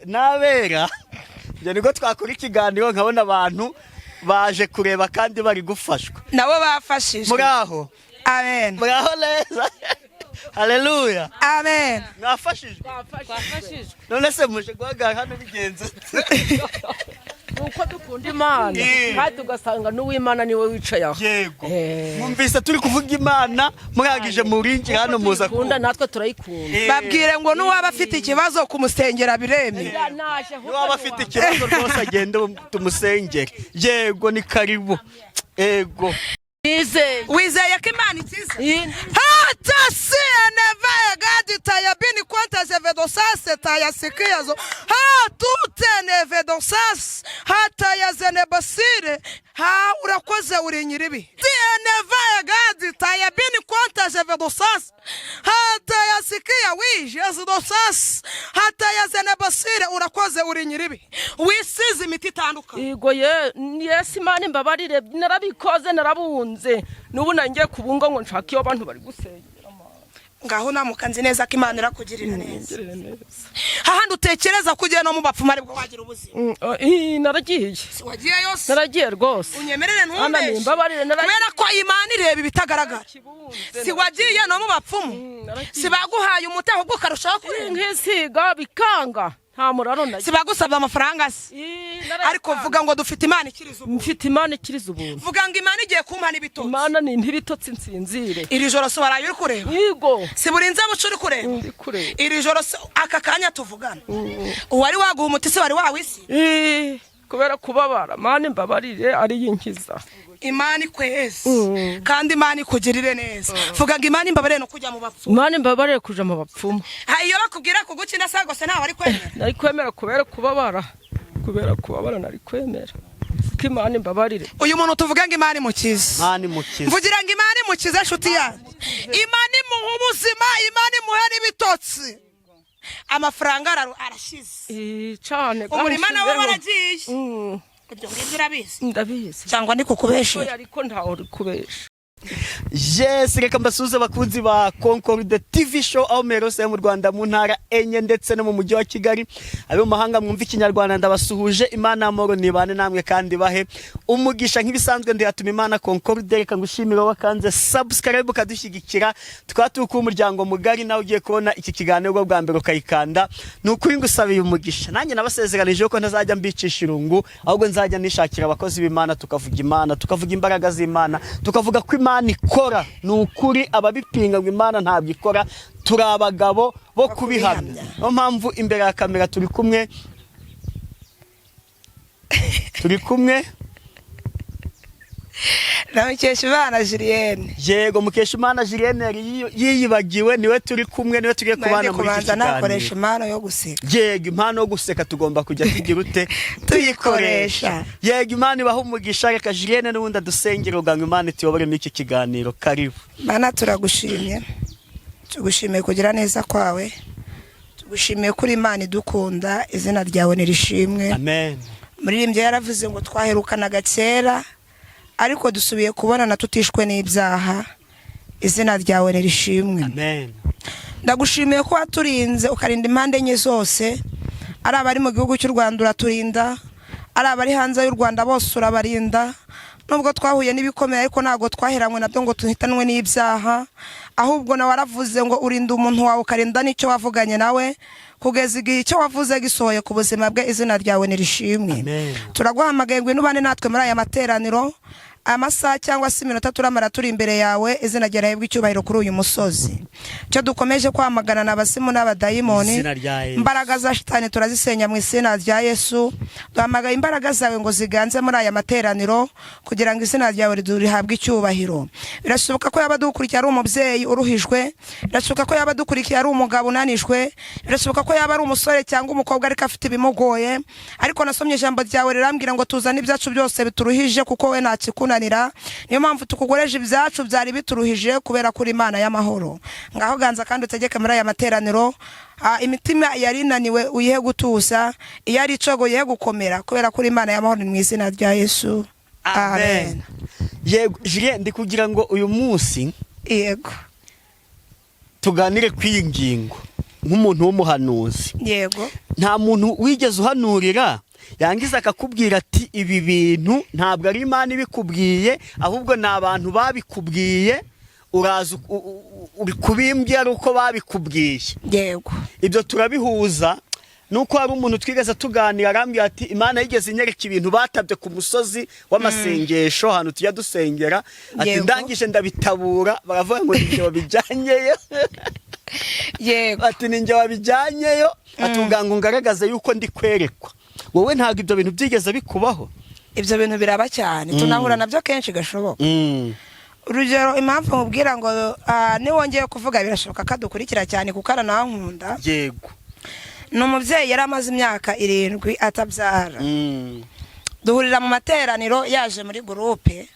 N'abera ibyo nibwo twakora ikiganiro, nkabona abantu baje kureba kandi bari gufashwa. Nabo bafashijwe. Muri aho? Amen. Muri aho neza, haleluya. Amen. Mwafashijwe? None se muje guhagarara hano bigenze? Uko dukunda Imana kandi tugasanga n'uwimana niwe wicaye aho. Yego. Eh. Mwumvise turi kuvuga Imana, murangije murinjira hano muza Tuyikunda, natwe turayikunda. Babwire ngo n'uwaba afite ikibazo kumusengera biremewe. Naje ahubwo. Niwaba afite ikibazo rwose agende tumusengere. Yego, ni karibu, yego. Nizeye. Wizeye ko Imana ikiza? Iyi- Hatasiyenevegaditayabini kwantazevedosase tayasikiyazo hatutenevedosase hatayazenebasire ha. Urakoze, uri nyiribi tiyenevegaditayabini kwantazevedosase hatayasikiya wijezidosase hatayazenebasire. Urakoze, uri nyiribi. Wisize imiti itandukanye. Yego ye, Yesu, Imana imbabarire, narabikoze, narabunze, n'ubu nangiye kubunga ngo nshake iyo abantu bari gusengera. Ngaho namuka, nzi neza ko Imana irakugirira neza. Ngirire neza. Hahandi utekereza ko ugiye no mu bapfumu aribwo wagira ubuzima. Oh, ii, naragiye. Si wagiye yose? Naragiye rwose. Unyemerere. Ana. Ntumbeshe. Nimbabarire, naragiye. Kubera ko Imana ireba ibitagaragara. Kibunze. Si wagiye no mu bapfumu? Naragiye. Si baguhaye umuti ahubwo ukarushaho kureba? Nkisiga bikanga, nta muraro nagiye. Si bagusabye amafaranga se? Ii, narayatanga. Ariko vuga ngo dufite Imana ikiriza ubuntu. Mfite Imana ikiriza ubuntu. Vuga ngo Imana igiye kumpa n'ibitotsi. Imana ni ibitotsi nsinzire. Iri joro si waraye uri kureba? Yego. Si burinze buca uri kureba? Ndi kureba. Iri joro se, aka kanya tuvugana, uwari waguha umuti se wari wawisi? Ii, kubera kubabara, Mana imbabarire, ari yinkiza. Imana ikweze kandi Imana ikugirire neza. Vuga ngo Imana imbabarire no kujya mu bapfumu. Imana imbabarire kuja mu bapfumu. Ha, iyo bakubwira kugukina se rwose ntawe ari kwemera? Nari kwemera kubera kubabara, kubera kubabara nari kwemera ko Imana imbabarire. Uyu muntu tuvuge ngo Imana imukize. Imana imukize. Mvugira ngo Imana imukize, nshuti yanjye. Imana imuha ubuzima, Imana imuhe n'ibitotsi. Amafaranga arashize. Ii, cane. Umurima nawo bwanshizeho. waragiye. Ibyo ngibyo urabizi? Ndabizi. Cyangwa ni kukubeshera? Oya, ariko ntawe uri kubesha. Yes, reka mbasuhuze abakunzi ba Concorde TV Show aho muherereye mu Rwanda mu ntara enye ndetse no mu mujyi wa Kigali. Abo mu mahanga mwumva Ikinyarwanda, ndabasuhuje. Imana y'amahoro nibane namwe kandi bahe umugisha. Nk'ibisanzwe ndiyatuma Imana Concorde. Reka ngushimire wakanze subscribe ukadushyigikira, tukaba turi kuba umuryango mugari. Nawe ugiye kubona iki kiganiro bwo bwa mbere ukayikanda, ni ukuri ngusabiye umugisha. Nanjye nabasezeranije ko ntazajya mbicisha irungu, ahubwo nzajya nishakira abakozi b'Imana, tukavuga Imana, tukavuga imbaraga z'Imana, tukavuga ko Imana ikora. Ni ukuri, ababipinga ngo Imana ntabwo ikora, turi abagabo bo kubihamya. Niyo mpamvu imbere ya kamera turi kumwe Na Mukeshimana Julienne. Yego, Mukeshimana Julienne yari yiyibagiwe, niwe turi kumwe, niwe tugiye kubana Nanjye muri iki kubanza nakoresha kiganiro. impano yo guseka. Yego, impano yo guseka tugomba kujya tugira ute? Tuyikoresha. Yego, Imana ibaha umugisha. Reka Julienne n'ubundi adusengere kugira ngo Imana ituyobore muri iki kiganiro. Karibu. Mana, turagushimye, tugushimiye kugira neza kwawe, tugushimiye kuri Imana idukunda. Izina ryawe nirishimwe. Amen. Muririmbyi yaravuze ngo twaherukanaga kera, ariko dusubiye kubonana tutishwe n'ibyaha. Izina ryawe nirishimwe. Amen. Ndagushimiye ko waturinze, ukarinda impande enye zose. Ari abari mu gihugu cy'u Rwanda uraturinda, ari abari hanze y'u Rwanda bose urabarinda. Nubwo twahuye n'ibikomeye, ariko ntabwo twaheranywe nabyo ngo duhitanwe n'ibyaha. Ahubwo nawe waravuze ngo urinda umuntu wawe, ukarinda n'icyo wavuganye nawe kugeza igihe icyo wavuze gisohoye ku buzima bwe. Izina ryawe nirishimwe. Amen. Turaguhamagaye ngo ubane natwe muri aya materaniro, amasaha cyangwa se iminota turamara turi imbere yawe. Izina ryawe icyubahiro kuri uyu musozi. Icyo dukomeje kwamagana ni abasimu n'abadayimoni. Izina rya Yesu. Imbaraga za shitani turazisenya mu izina rya Yesu. Duhamagaye imbaraga zawe ngo ziganze muri aya materaniro kugira ngo izina ryawe rihabwe icyubahiro. Birashoboka ko yaba dukurikiye ari umubyeyi uruhijwe, birashoboka ko yaba dukurikiye ari umugabo unanijwe, birashoboka ko yaba ari umusore cyangwa umukobwa ariko afite ibimugoye. Ariko nasomye ijambo ryawe rirambwira ngo tuzane ibyacu byose bituruhije kuko we nta kikunanira. Niyo mpamvu tukugoreje ibyacu byari bituruhije, kubera ko uri Imana y'amahoro. Ngaho ganza kandi utegeke muri aya materaniro. Imitima yari inaniwe uyihe gutuza, iyo ari icogo uyihe gukomera, kubera ko uri Imana y'amahoro. Ni mu izina rya Yesu, amen. Yego Julien, ndi kugira ngo uyu munsi Yego. tuganire ku iyi ngingo. Nk'umuntu w'umuhanuzi, Yego. nta muntu wigeze uhanurira yangiza akakubwira ati: "Ibi bintu ntabwo ari Imana ibikubwiye, ahubwo ni abantu babikubwiye, uraza uri kubimbwira ari uko babikubwiye"? Yego. Ibyo turabihuza nuko hari umuntu twigeze tuganira, arambwira ati: "Imana yigeze inyereka ibintu batabye ku musozi w'amasengesho, ahantu tujya dusengera," ati: "Ndangije ndabitabura, baravuga ngo ninjye wabijyanyeyo." Ati: "Ninjye wabijyanyeyo," ati, "ubwa ngo ngaragaze yuko ndi kwerekwa." Wowe ntabwo ibyo bintu byigeze bikubaho? Ibyo bintu biraba cyane, tunahura nabyo kenshi gashoboka. Urugero, impamvu mubwira ngo niwongeye kuvuga, birashoboka ko adukurikira cyane kuko aranankunda. Ni umubyeyi yari amaze imyaka 7 atabyara. Duhurira mu materaniro, yaje muri groupe,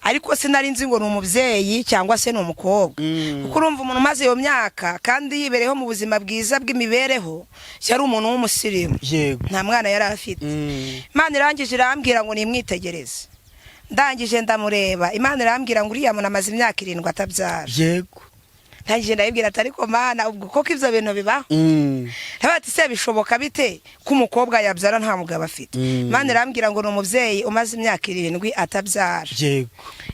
ariko sinari nzi ngo ni umubyeyi cyangwa se ni umukobwa, kuko urumva umuntu umaze iyo myaka kandi yibereyeho mu buzima bwiza bw'imibereho, yari umuntu w'umusirimu, nta mwana yari afite. Imana irangije irambwira ngo nimwitegereze. Ndangije ndamureba, Imana irambwira ngo uriya muntu amaze imyaka 7 atabyara. Ndangije ndayibwira ati: "Ariko Mana, ubwo koko ibyo bintu bibaho?" Ndabaza ati: "Se bishoboka bite ko umukobwa yabyara nta mugabo afite?" Imana irambwira ngo ni umubyeyi umaze imyaka 7 atabyara.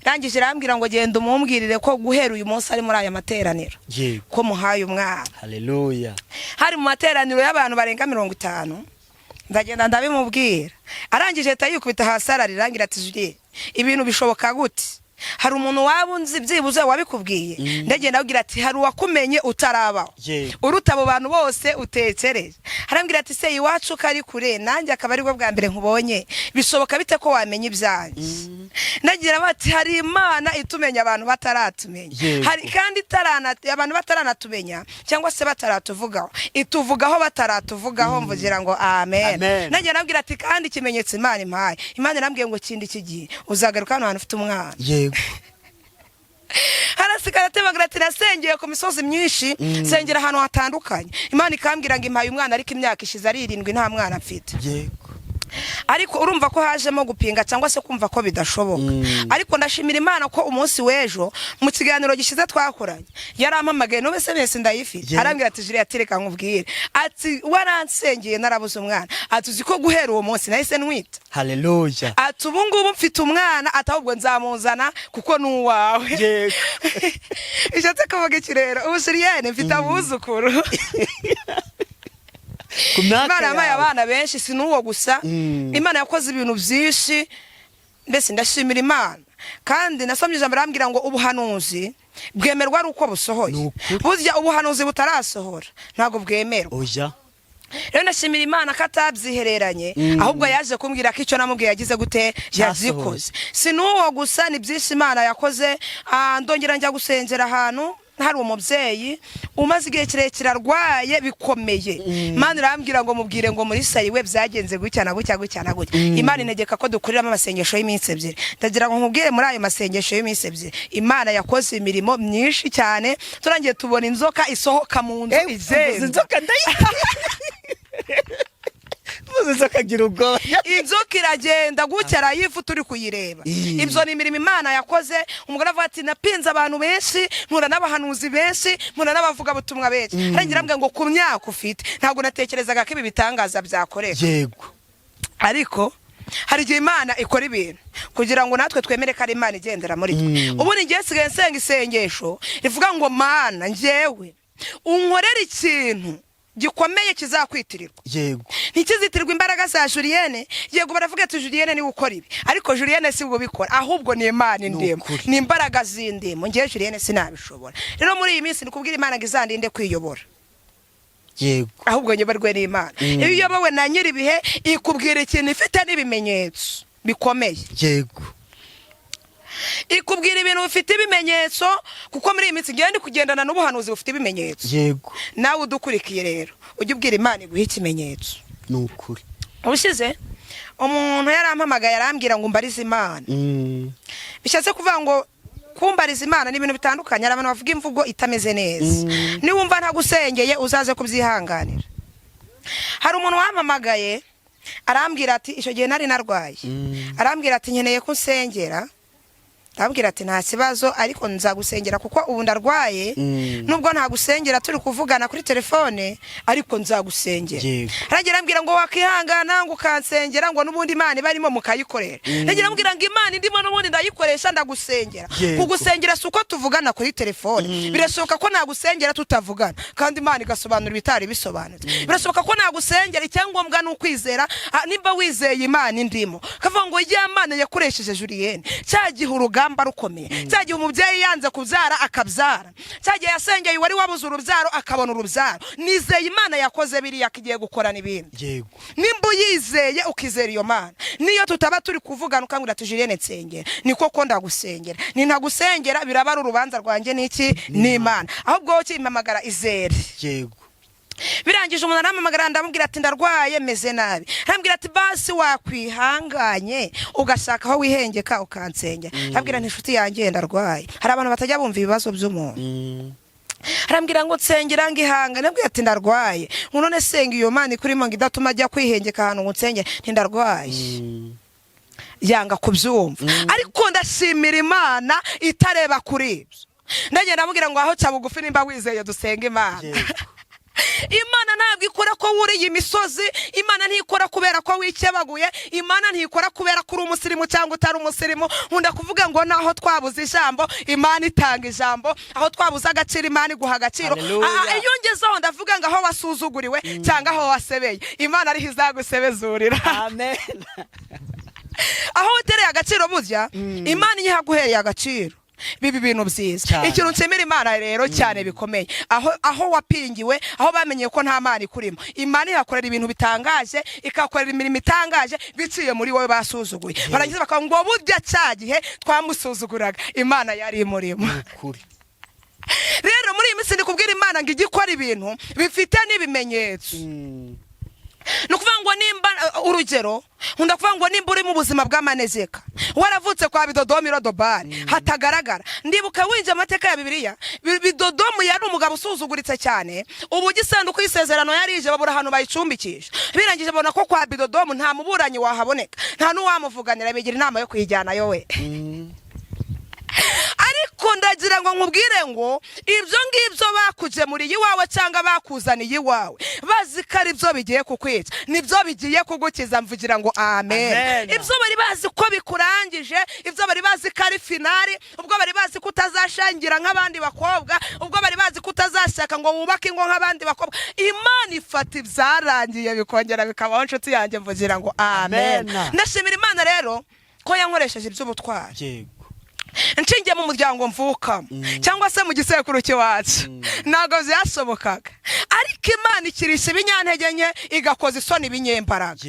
Irangije irambwira ngo genda umumbwirire ko guhera uyu munsi ari muri aya materaniro, ko muhaye umwana. Haleluya. Hari mu materaniro y'abantu barenga 50. Ndagenda ndabimubwira, arangije ahita yikubita hasi ararira, arangira ati: "Julie, ibintu bishoboka gute? Hari umuntu waba unzi byibuze wabikubwiye?" Ndagenda abwira ati: "Hari uwakumenye utarabaho, uruta abo bantu bose utekereje." Arambwira ati: "Se iwacu ko ari kure, nanjye akaba aribwo bwa mbere nkubonye, bishoboka bite ko wamenya ibyanjye?" Nagira bati: "Hari Imana itumenya abantu bataratumenya." Hari kandi itarana abantu bataraнаtumenya cyangwa se bataratuvugaho, ituvugaho bataratuvugaho. Mvugira ngo amen. Amen. Nagira nabwira ati: "Kandi ikimenyetso Imana impaye, Imana irambwiye ngo kindi iki gihe uzagaruka hano hantu ufite umwana." Harasigara atebagura ati: "Nasengeye ku misozi myinshi, nsengera ahantu hatandukanye, Imana ikambwira ngo impaye umwana, ariko imyaka ishize ari 7 nta mwana mfite." Ariko urumva ko hajemo gupinga cyangwa se kumva ko bidashoboka. Ariko ndashimira Imana ko umunsi w'ejo mu kiganiro gishize twakoranye yarampamagaye, n'ubu SMS ndayifite. Arambwira ati: "Julie," ati, "reka nkubwire," ati, "waransengeye narabuze umwana," ati, "uzi ko guhera uwo munsi nahise ntwita?" Haleluya. Ati: "Ubu ngubu mfite umwana," ati, "ahubwo nzamuzana kuko ni uwawe." Bishatse kuvuga iki rero? Ubu Julienne mfite abuzukuru. Ku myaka Imana yampaye yawe. abana benshi, si n'uwo gusa. Imana yakoze ibintu byinshi, mbese ndashimira Imana. Kandi nasomye ijambo rambwira ngo ubuhanuzi bwemerwa ari uko busohoye. Ni ukuri. Burya ubuhanuzi butarasohora ntabwo bwemerwa. Oya. Rero ndashimira Imana ko atabyihereranye, ahubwo yaje kumbwira ko icyo namubwiye yagize gute? Yazikoze. Si n'uwo gusa, ni byinshi Imana yakoze. Ndongera njya gusengera ahantu hari umubyeyi umaze igihe kirekire arwaye bikomeye. Imana irambwira ngo mubwire ngo muri sayiwe byagenze gutya na gutya, gutya na gutya. Imana integeka ko dukuriramo amasengesho y'iminsi 2. Ndagira ngo nkubwire, muri ayo masengesho y'iminsi 2 Imana yakoze imirimo myinshi cyane. Turangiye tubona inzoka isohoka mu nzu Uvuze igenda. inzoka, ndayita uvuze inzoka agira ubwoba. Inzoka iragenda gutya, arayifu turi kuyireba. Ibyo ni imirimo Imana yakoze. Umugore avuga ati: "Napinze abantu benshi, mpura n'abahanuzi benshi, mpura n'abavugabutumwa benshi," arangira ambwira ngo: "Ku myaka ufite ntabwo natekerezaga ko ibi bitangaza byakoreka." Ariko hari igihe Imana ikora ibintu kugira ngo natwe twemere ko ari Imana igendera muri twe. Ubu ni igihe nsigaye nsenga isengesho rivuga ngo: "Mana, njyewe unkorere ikintu gikomeye kizakwitirirwa, ntikizitirwe imbaraga za Julienne." Yego, baravuga ati: "Julienne niwe ukora ibi," ariko Julienne si we ubikora, ahubwo ni Imana indimo. Ukuri. Ni imbaraga z'indimo. Ngewe Julienne sinabishobora. Rero muri iyi minsi ni kubwira Imana ngo izandinde kwiyobora, ahubwo nyoborwe n'Imana. Iyo uyobowe na nyir'ibihe, ikubwira ikintu ifite n'ibimenyetso bikomeye. Ikubwira ibintu bifite ibimenyetso, kuko muri iyi minsi ngewe ndi kugendana n'ubuhanuzi bufite ibimenyetso. Nawe udukurikiye rero, ujye ubwira Imana iguhe ikimenyetso. Ni ukuri. Ubushize umuntu yarampamagaye, arambwira ngo umbarize Imana. Bishatse kuvuga ngo kumbariza Imana ni ibintu bitandukanye. Hari abantu bavuga imvugo itameze neza. Niwumva ntagusengeye, uzaze kubyihanganira. Hari umuntu wampamagaye, arambwira ati, icyo gihe nari narwaye, arambwira ati: "Nkeneye ko unsengera." Ndababwira ati nta kibazo, ariko nzagusengera kuko ubu ndarwaye. Nubwo ntagusengera turi kuvugana kuri telefone, ariko nzagusengera. Aragira ambwira ngo wakihangana ngo ukansengera, ngo n'ubundi Imana ibarimo mukayikorera. Ndagira ambwira ngo Imana indimo n'ubundi ndayikoresha, ndagusengera. Kugusengera si uko tuvugana kuri telefone. Birashoboka ko nagusengera tutavugana kandi Imana igasobanura ibitari bisobanutse. Birashoboka ko nagusengera, icyangombwa ni ukwizera. Nimba wizeye Imana indimo, kavuga ngo ya Mana yakoresheje Julienne cya gihe urugamba rukomeye, cya gihe umubyeyi yanze kubyara akabyara, cya gihe yasengeye uwari wabuze urubyaro akabona urubyaro, nizeye Imana yakoze biriya ko igiye gukora n'ibindi. Nimba uyizeye, ukizera iyo Mana, niyo tutaba turi kuvugana, ukambwira ati Julienne nsengera, ni koko ndagusengera. Nintagusengera biraba ari urubanza rwanjye n'iki? N'Imana. Ahubwo wowe ukimpamagara, izere. Birangije umuntu arampamagara, ndamubwira ati ndarwaye, meze nabi. Arambwira ati basi wakwihanganye ugashaka aho wihengeka ukansengera. Arambwira nti inshuti yanjye, ndarwaye. Hari abantu batajya bumva ibibazo by'umuntu. Arambwira ngo nsengera, ngo ihangane. Ndabwira ati ndarwaye. Ngo none senga iyo Mana ikurimo ngo idatuma ajya kwihengeka ahantu ngo nsengere, ntindarwaye. Yanga kubyumva, ariko ndashimira Imana itareba kuri ibyo. Ndagenda ndamubwira ngo aho ca bugufi, nimba wizeye dusenga Imana. Imana ntabwo ikora ko wuriye imisozi. Imana ntikora kubera ko wikebaguye. Imana ntikora kubera ko uri umusirimu cyangwa utari umusirimu. Nkunda kuvuga ngo naho twabuze ijambo, Imana itanga ijambo. Aho twabuze agaciro, Imana iguha agaciro. Hallelujah. Iyo ngezeho ndavuga ngo aho wasuzuguriwe cyangwa aho wasebeye, Imana ariho izagusebezurira. Amen. Aho wetereye agaciro, burya Imana iyo ihaguhereye agaciro biba ibintu byiza. Ikintu nshimira Imana rero cyane bikomeye, aho wapingiwe, aho bamenye ko nta Mana ikurimo, Imana ihakorera ibintu bitangaje, ikahakorera imirimo itangaje biciye muri wowe basuzuguye. Barangiza bakavuga ngo burya cya gihe twamusuzuguraga Imana yari imurimo. Ukuri. Rero muri iyi minsi ndi kubwira Imana ngo ijye ikora ibintu bifite n'ibimenyetso. Ni ukuvuga ngo nimba urugero, nkunda kuvuga ngo nimba uri mu buzima bw'amanegeka, waravutse kwa Bidodomu irodobari hatagaragara. Ndibuka winjiye amateka ya Bibiliya, Bidodomu yari umugabo usuzuguritse cyane. Ubu isanduku y'isezerano yarije, babura ahantu bayicumbikisha. Birangije babona ko kwa Bidodomu nta muburanyi wahaboneka, nta n'uwamuvuganira, bigira inama yo kuyijyanayo we. Ariko ndagira ngo nkubwire ngo ibyo ngibyo bakugemuriye iwawe cyangwa bakuzaniye iwawe bazi ko ari byo bigiye kukwica, nibyo bigiye kugukiza. Mvugira ngo amen. Amen. Ibyo bari bazi ko bikurangije, ibyo bari bazi ko ari finale, ubwo bari bazi ko utazashangira nk'abandi bakobwa, ubwo bari bazi ko utazashaka ngo wubake ingo nk'abandi bakobwa, Imana ifata ibyarangiye bikongera bikabaho. Inshuti yanjye, mvugira ngo amen. Amen. Ndashimira Imana rero ko yankoresheje iby'ubutwari. Nshingiye mu muryango mvukamo cyangwa se mu gisekuru cy'iwacu, ntabwo byashobokaga, ariko Imana ikirisha ibinyantege nke, igakoza isoni ibinyembaraga.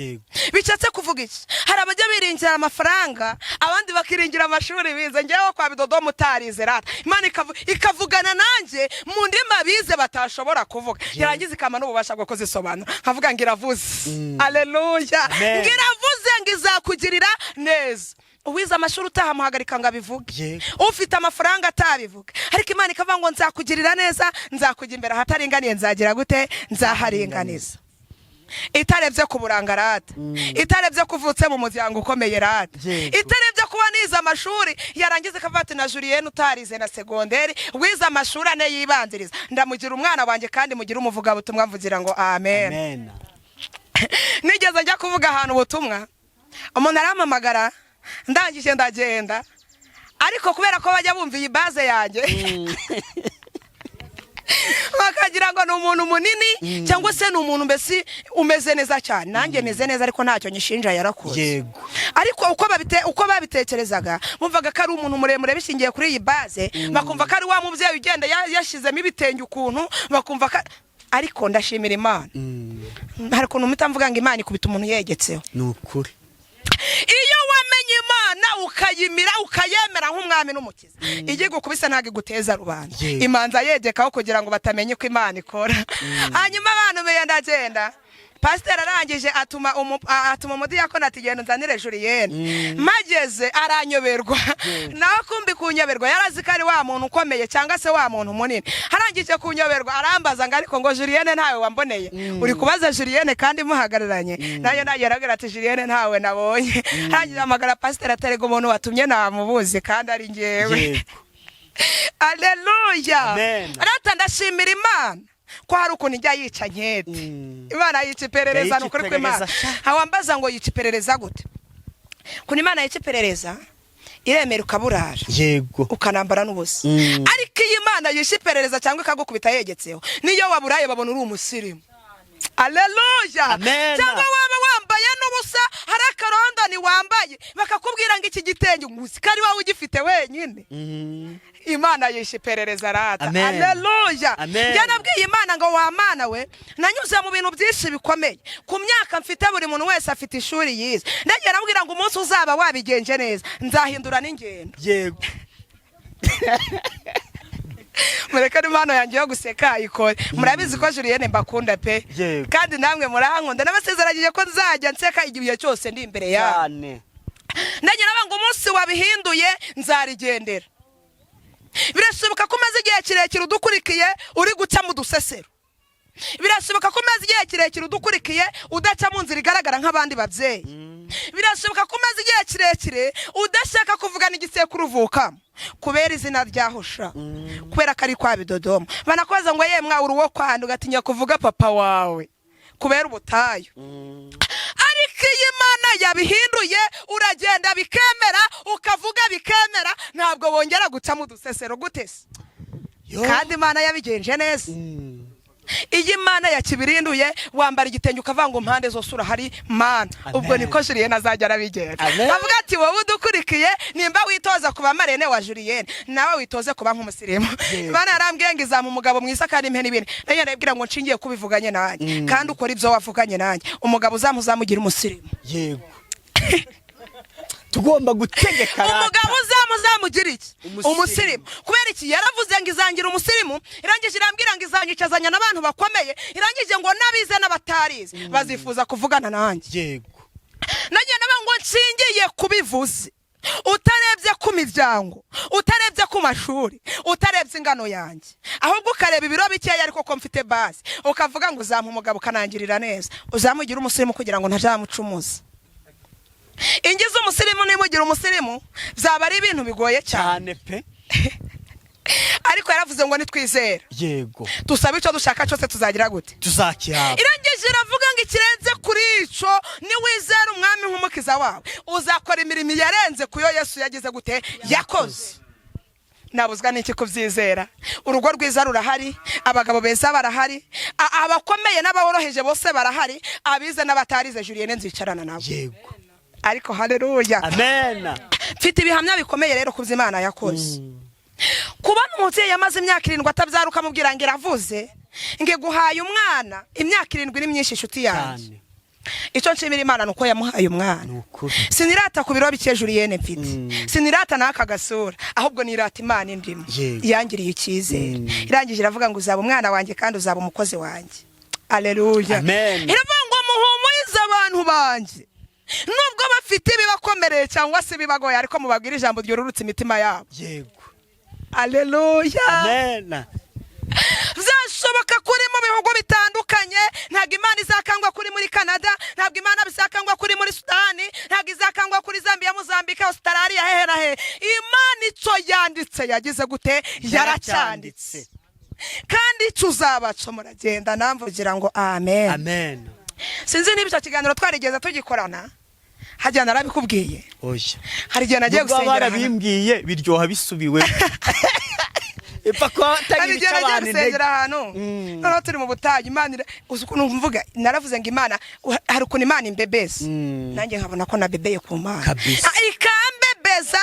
Bishatse kuvuga iki? Hari abajya biringira amafaranga, abandi bakiringira amashuri bize. Ngewe kwa Bidodomu utarize rata, Imana ikavugana nanjye mu ndimi abize batashobora kuvuga, yarangiza ikampa n'ububasha bwo kuzisobanura, nkavuga ngo iravuze. Aleluya. Amen. Ngo iravuze ngo izakugirira neza. Uwize amashuri utahamuhagarika ngo abivuge, ufite amafaranga atabivuga, ariko Imana ikavuga ngo nzakugirira neza, nzakujya imbere ahataringaniye, nzagira gute? Nzaharinganiza. Itarebye ku buranga rata, itarebye ko uvutse mu muryango ukomeye rata, itarebye kuba nize amashuri, yarangiza ikavuga ati na Julienne utarize na segonderi, wize amashuri ane yibanziriza, ndamugira umwana wanjye kandi mugire umuvugabutumwa. Mvugira ngo amen. Amen. Nigeze njya kuvuga ahantu ubutumwa, umuntu arampamagara, ndangije ndagenda, ariko kubera ko bajya bumva iyi baze yanjye bakagira ngo ni umuntu munini cyangwa se ni umuntu mbese umeze neza cyane. Nanjye meze neza, ariko ntacyo nyishinja, yarakoze. Ariko uko babitekerezaga, bumvaga ko ari umuntu muremure bishingiye kuri iyi baze, bakumva ko ari wa mubyeyi ugenda yashyizemo ibitenge ukuntu, bakumva ko. Ariko ndashimira Imana. Hari ukuntu mpita mvuga ngo Imana ikubita umuntu yegetseho. Ni ukuri. Iyo wamenye Imana, ukayimira, ukayemera nk'umwami n'umukiza, ijya igukubise ntabwo iguteza rubanda. Imanza yegekaho kugira ngo batamenya uko Imana ikora. Hanyuma abantu meya ndagenda. Pasiteri arangije atuma umudiyakoni ati: "Genda unzanire Julienne." Mageze aranyoberwa nawe. Kumbi kunyoberwa yarazi ko ari wa muntu ukomeye cyangwa se wa muntu munini. Arangije kunyoberwa arambaza ngo: "Ariko ngo Julienne ntawe wamboneye? Uri kubaza Julienne kandi muhagararanye?" Nanjye nagira ati: "Julienne ntawe nabonye." Arangije ahamagara pasiteri, atarega umuntu watumye namubuze kandi ari njyewe. Aleluya! Amen. Rata, ndashimira Imana ko hari ukuntu ijya yica nkete. Imana yica iperereza. Yica Ni ukuri kw'Imana. iperereza sha. Wambaza ngo yica iperereza gute? Ukuntu Imana yica iperereza, iremera ukaburara, ukanambara n'ubusa. Ariko iyo Imana yishe iperereza cyangwa ikagukubita yegetseho, niyo waburaye babona uri umusirimu. Aleluya! Amen. Cyangwa waba wambaye n'ubusa, hari akarondoni wambaye, bakakubwira ngo iki gitenge ngo uzi ko ari wowe ugifite wenyine. Imana yishe iperereza rata. Amen. Aleluya! Amen. Njye nabwiye Imana ngo: "Wa Mana we, nanyuze mu bintu byinshi bikomeye ku myaka mfite. Buri muntu wese afite ishuri yize." Ndagiye nabwira ngo: "Umunsi uzaba wabigenje neza, nzahindura n'ingendo." Mureke n'impano yanjye yo guseka ikore. Murabizi ko Julienne mbakunda pe. Kandi namwe murankunda. N'abasezeranyije ko nzajya nseka igihe cyose ndi imbere yawe. Ndagira ngo umunsi wabihinduye nzarigendera. Birashoboka ko umaze igihe kirekire udukurikiye uri guca mu dusesero. Birashoboka ko umaze igihe kirekire udukurikiye udaca mu nzira igaragara nk'abandi babyeyi. Birashoboka ko umaze igihe kirekire udashaka kuvugana igisekuru uvukamo kubera izina ryahusha, kubera ko ari kwa Bidodoma. Banakubaza ngo: "Ye mwa, uri uwo kwanda?" Ugatinya kuvuga papa wawe kubera ubutayu. Ariko iyo Imana yabihinduye, uragenda bikemera, ukavuga bikemera, ntabwo bongera gucamo udusesero. Gute se? Yo. Kandi Imana yabigenje neza. Iyo Imana yakibirinduye, wambara igitenge ukavuga ngo: "Mpande zose urahari, Mana." Amen. Ubwo niko Julienne azajya arabigenza. Amen. Avuga ati: "Wowe udukurikiye, nimba witoza kuba marraine wa Julienne, nawe witoze kuba nk'umusirimu." Imana yarambwiye ngo izampa umugabo mwiza kandi impe n'ibindi. Nanjye ndabwira ngo: "Nshingiye kubivuganye nanjye kandi ukora ibyo wavuganye nanjye, umugabo uzamugira umusirimu." Yego, tugomba gutegeka rata. Umugabo uzamugira iki? Umusirimu. Umusirimu. Kubera iki? Yaravuze ngo izangira umusirimu. Irangije irambwira ngo izanyicazanya n'abantu bakomeye. Irangije ngo n'abize n'abatarize bazifuza kuvugana nanjye. Nagiye navuga ngo nshingiye kubivuze, utarebye ku miryango, utarebye ku mashuri, utarebye ingano yanjye, ahubwo ukareba ibiro bikeya ariko ko mfite base, ukavuga ngo uzampa umugabo ukanangirira neza, uzamugira umusirimu kugira ngo ntazamucumuza. Ingize umusirimu nimugira umusirimu, byaba ari ibintu bigoye cyane. Cyane pe. Ariko yaravuze ngo nitwizera, tusabe icyo dushaka cyose, tuzagira gute? Tuzakihabwa. Irangije iravuga ngo ikirenze kuri icyo, niwizera Umwami nk'Umukiza wawe, uzakora imirimo yarenze ku yo Yesu yagize gute? Yakoze. Nabuzwa n'iki kubyizera? Urugo rwiza rurahari, abagabo beza barahari, abakomeye n'aboroheje bose barahari, abize n'abatarize. Julienne nzicarana nabo. Ariko haleluya! Amen. Mfite ibihamya bikomeye rero ku byo Imana yakoze. Kubona umubyeyi yamaze imyaka 7 atabyara, ukamubwira ngo iravuze ngo iguhaye umwana, imyaka 7 ni myinshi, inshuti yanjye. Icyo nshimira Imana ni uko yamuhaye umwana. Ni ukuri. Sinirata ku biro bike Julienne mfite, sinirata n'aka gasura, ahubwo nirata Imana indimo yangiriye icyizere. Irangije iravuga ngo uzaba umwana wanjye kandi uzaba umukozi wanjye. Aleluya! Amen. Iravuga ngo muhumurize abantu banjye nubwo bafite ibibakomereye cyangwa se ibibagoye, ariko mubabwire ijambo ryururutse imitima yabo. Aleluya! Amen. Byashoboka kuri mu bihugu bitandukanye. Ntabwo Imana izakangwa kuri muri Canada, ntabwo Imana bizakangwa kuri muri Sudani, ntabwo izakangwa kuri Zambia, Mozambique, Australia, hehe na hehe. Imana icyo yanditse yagize gute? Yaracyanditse. Kandi icyo uzabaca muragenda namvugira ngo amen. Amen. Sinzi niba icyo kiganiro twarigeze tugikorana, hajya narabikubwiye. Oya. Hari igihe nagiye Nubwo gusengera ahantu. barabimbwiye, biryoha bisubiwe, ipfa kuba atari Hari ibica igihe nagiye abantu intege. gusengera ahantu, noneho turi mu butayu, Imana uzi ukuntu mvuga? Naravuze ngo Imana, hari ukuntu Imana imbebeza, nanjye nkabona ko nabebeye ku Mana. Ikambebeza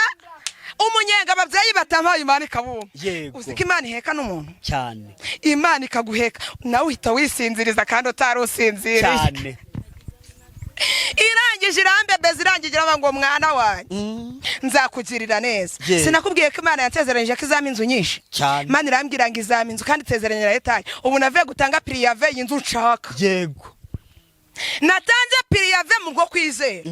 umunyenga ababyeyi batampaye, Imana ikabumva. Uzi ko Imana iheka n'umuntu? Cyane. Imana ikaguheka, nawe uhita wisinziriza kandi utari usinziriye. Irangije irambebeza, irangije iravuga ngo: "Mwana wanjye, nzakugirira neza." Sinakubwiye ko Imana yansezeranyije ko izampa inzu nyinshi? Cyane. Imana irambwira ngo izampa inzu kandi isezeranyira etaje. Ubu navuye gutanga préavis y'inzu nshaka. Natanze préavis mu bwo kwizera.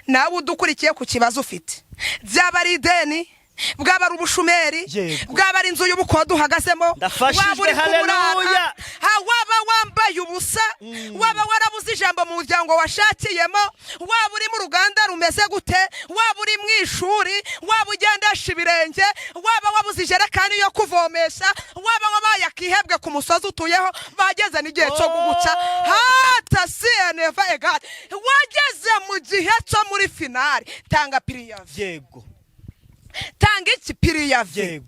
Nawe udukurikiye, ku kibazo ufite, byaba ari ideni, bwaba ari ubushumeri, bwaba ari inzu y'ubukode uhagazemo, Ndafashijwe, waba uri kuburara, haleluya. Waba wambaye ubusa, waba warabuze ijambo mu muryango washakiyemo, waba uri mu ruganda rumeze gute, waba uri mu ishuri, waba ugendesha ibirenge, waba wabuze ijerekani yo kuvomesha, waba wabaye akihebwe ku musozi utuyeho, bageze n'igihe cyo kuguca hata siyeneva egare, wageze mu gihe cyo muri finale, tanga préavis. Tanga iki? Préavis.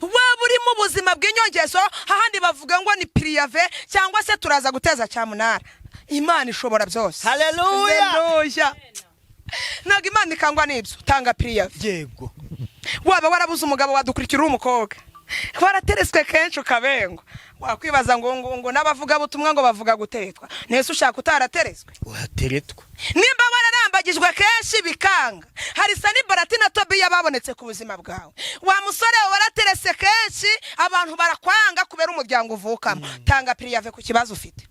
Waba uri mu buzima bw'inyongezo, hahandi bavuga ngo ni préavis, cyangwa se turaza guteza cyamunara, Imana ishobora byose. Haleluya. Haleluya. Ntabwo Imana ikangwa n'ibyo. Tanga préavis. Waba warabuze umugabo, wadukurikira uri umukobwa, warateretswe kenshi ukabengwa, wakwibaza ngo n'abavugabutumwa ngo bavuga guteretwa, nese ushaka utarateretswe? Urateretwa. Nimba wararambagijwe kenshi bikanga, hari Sanibarati na Tobiya babonetse ku buzima bwawe. Wa musore we, waraterese kenshi, abantu barakwanga kubera umuryango uvukamo, tanga préavis ku kibazo ufite.